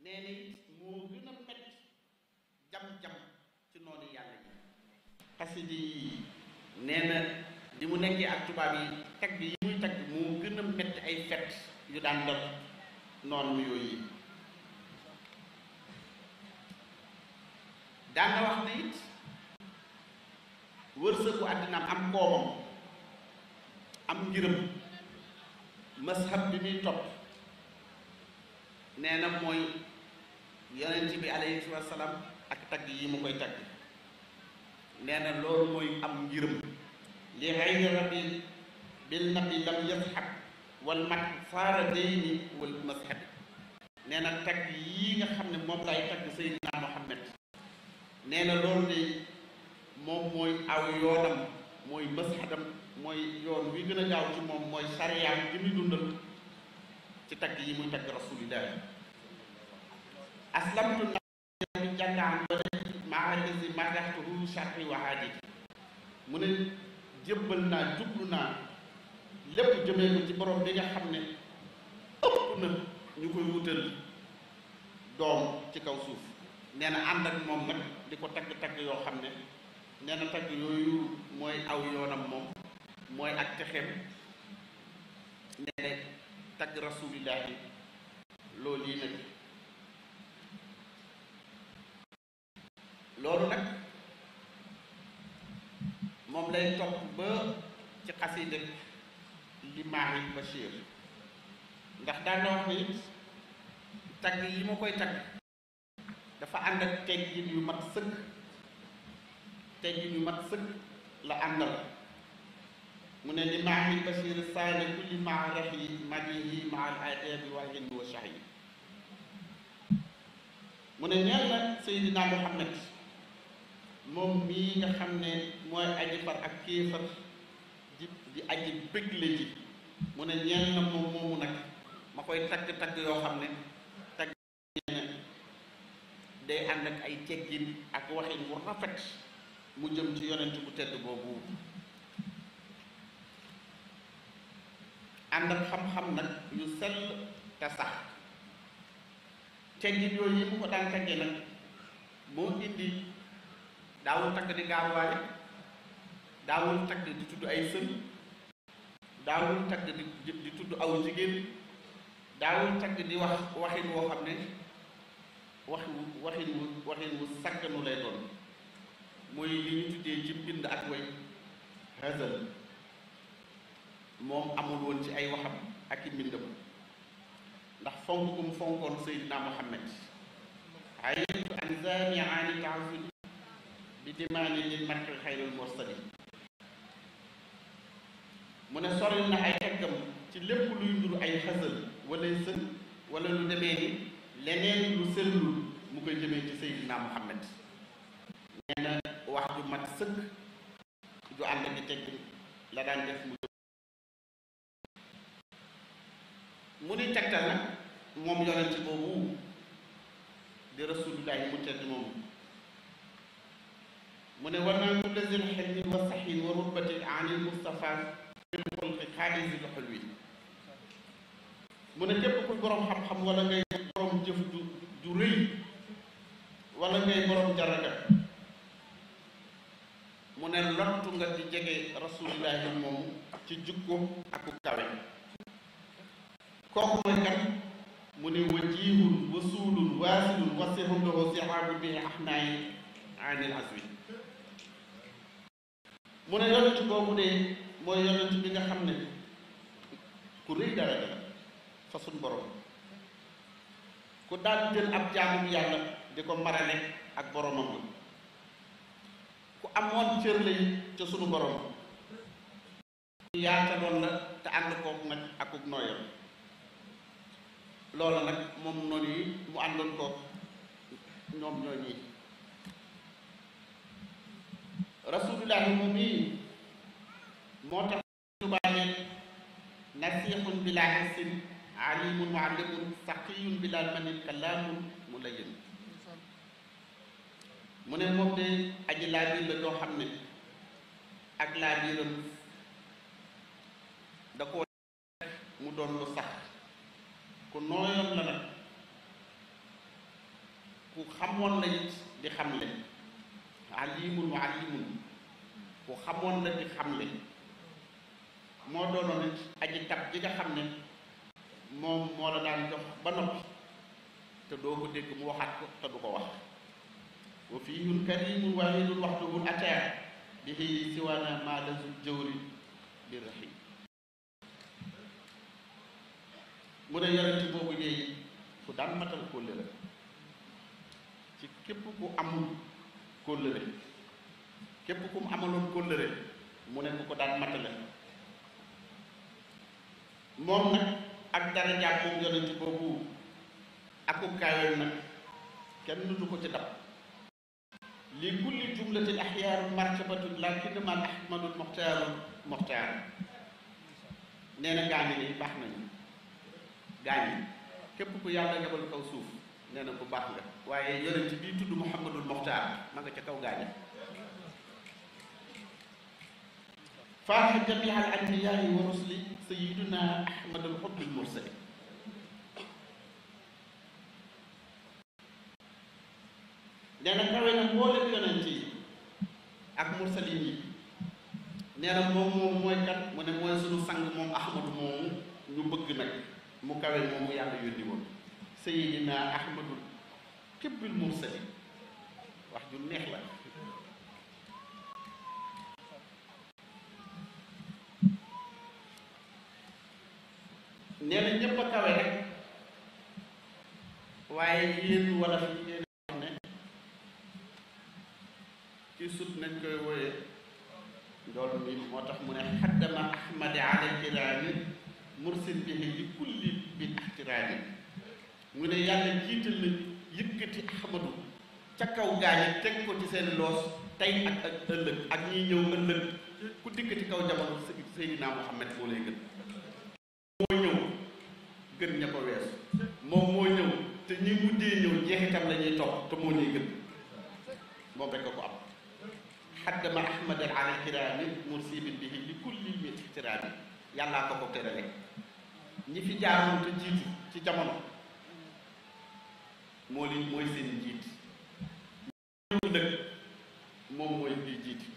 nee na it moo gën a metti jam-jam ci noonu yàlla yi. xasida yi nee na di mu nekkee ak tubaab yi tagg yi muy tagg moo gën a metti ay fet yu daan def noonu yooyu yi. daan na wax ne it wërsëgu àddinaam am koomam am ngërëm mashab bi muy topp nee na mooy yonent bi alayhi salaam ak tagg yi mu koy tagg. nee na loolu mooy am ngërëm li xayri rabbi bil nabi lam yashab wal mat saara dayni wal mashab. nee na tagg yii nga xam ne moom lay tagg Seydina Muhammad nee na loolu de moom mooy aw yoonam mooy masxadam mooy yoon wi gën a gaaw ci moom mooy sariyaam gi muy dundal ci tagg yi muy tagg rasulillah. aslamtu na bi jàngaan wala maarisi madaxtuhu sharhi wa haditi. mu ne jébbal naa jublu naa lépp jëmee ko ci borom bi nga xam ne ëpp na ñu koy wutal doom ci kaw suuf. nee na ànd ak moom nag di ko tagg-tagg yoo xam ne nee na tagg yooyu mooy aw yoonam moom mooy ak texeem. nee na tagg rasulillahi loolu yi nag loolu nag moom lay topp ba ci xasida Limaahi Bachir ndax daan na wax ni tagg yi ma koy tagg dafa ànd ak teggin yu mat sëkk. teggin yu mat sëkk la àndal. mu ne Limaahi Bachir saane kulli maarahi madihi maal adabi wa ilmi wa shahyi. mu ne ñeel na Seydina Muhammad moom mii nga xam ne mooy aji far ak kéefar di aji bégle ji. mu ne ñeel na moom moomu nag ma koy tagg-tagg yoo xam ne tagg day ànd ak ay teggin ak waxin wu rafet mu jëm ci yonent bu tedd boobu. ànd ak xam-xam nag yu sell te sax. teggin yooyu yi mu ko daan taggee nag moo indi daawul tagg di gaawaale, daawul tagg di tudd ay sën, daawul tagg di tudd aw jigéen, daawul tagg di wax waxin woo xam ne waxin wu sagganu lay doon, mooy li ñu tuddee ci bind ak way hazal. moom amul woon ci ay waxam ak i mbindam ndax fonk ku mu fonkoon Seydina Muhammad. aytu an zani ani taaful bi dimaani lil markil xayrul mursali. mu ne sori na ay teggam ci lépp luy nduru ay xasal wala sën wala lu demee ni leneen lu sellul mu koy jëmee ci Seydina Muhammad. nee na wax ju mat sëkk ju ànd ak di tegg la daan def mu ni tegtal nag moom yonent boobu di rasulullahi mu tedd moom. mu ne war naa kulla zil xilmi wa saxin wa rutbatin anil Mustafa bil xulqi xaalisil xulwi. mu ne képp ku borom xam-xam wala ngay borom jëf ju rëy wala ngay borom jaraga, mu ne lottu nga di jege rasulullahi moom ci jukko ak ku kawe. kooku mooy kan? mu ne wajihun wasuulun waasilun wasihun lahu sihaabu bi ahnaayi anil aswi. mu ne yonent boobu de mooy yonent bi nga xam ne ku rëy daraja la fa suñ borom, ku daan jël ab jaamu yàlla di ko marale ak boromam la, ku amoon cër lañ ca sunu borom, yaataloon la te ànd kook nag akuk nooyam. loola nag moom noonu yi mu àndoon ko ñoom ñoo ñii. rasulullahi moom mii moo tax tubaane nasihun bila hissin alimun muallimun saqiyun bila manin kalaamun mulayyin. mu ne moom de aji laa biir la doo xam ne ak laa biiram da ko mu doon lu sax, ku nooyoon la nag ku xamoon la it di xamle alimun wa alimun ku xamoon la di xamle moo doonoon it aji tab ji nga xam ne moom moo la daan jox ba noppi te doo ko dégg mu waxaat ko te du ko wax wa fiyun karimun wahidun waxduhul ataa bihi siwana ma lazu jawri bi rahim mu ne yonent boobu yeey ku daan matal kóllëre ci képp ku amul kóllëre képp ku mu amaloon kóllëre mu ne ku ko daan matale moom nag ak darajaam moom yonent boobu aku kaayal nag kenn du ko ci dab li kulli jumlatin axyaaru martabatun lakin man ahmadul moxtaar nee na gaañi ni baax nañu gaañi képp ku yàlla yebal kaw suuf nee na ku baax nga waaye yonent bii tudd muhammadul moxtaar ma nga ca kaw gaañi faaxa jamia al anbiyaai wa rusuli sayiduna ahmadul xutbil mursali nee na kawe na mboolem yonent yi ak mursalin yi nee na moom mooy kat mu ne mooy sunu sang moom ahmadu moomu ñu bëgg nag mu kawe moomu yàlla yónni woon sayidina ahmadul xutbil mursali wax ju neex la nee na ñëpp a kawe rek waaye yéen wala fi ngeen xam ne ci sut nañ koy wooyee loolu mi moo tax mu ne xaddama ahmadi ala kiraami mursil bihi li kulli bil ixtiraami mu ne yàlla jiital na yëkkati ahmadu ca kaw gaañi teg ko ci seen loos tey ak ëllëg ak ñiy ñëw ëllëg ku dikkati kaw jamono Seydina Muhammad moo lay gën moo ñëw gën ña ko weesu moom moo ñëw te ñi mujjee ñëw jeexitam la ñuy topp te moo ñuy gën moom rek ko am xaddama ahmad al ala kiraami mursibin bihi li kulli min ixtiraami yàllaa ko terale ñi fi jaaroon te jiitu ci jamono moo li mooy seen jiit ñëw nag moom mooy di jiitu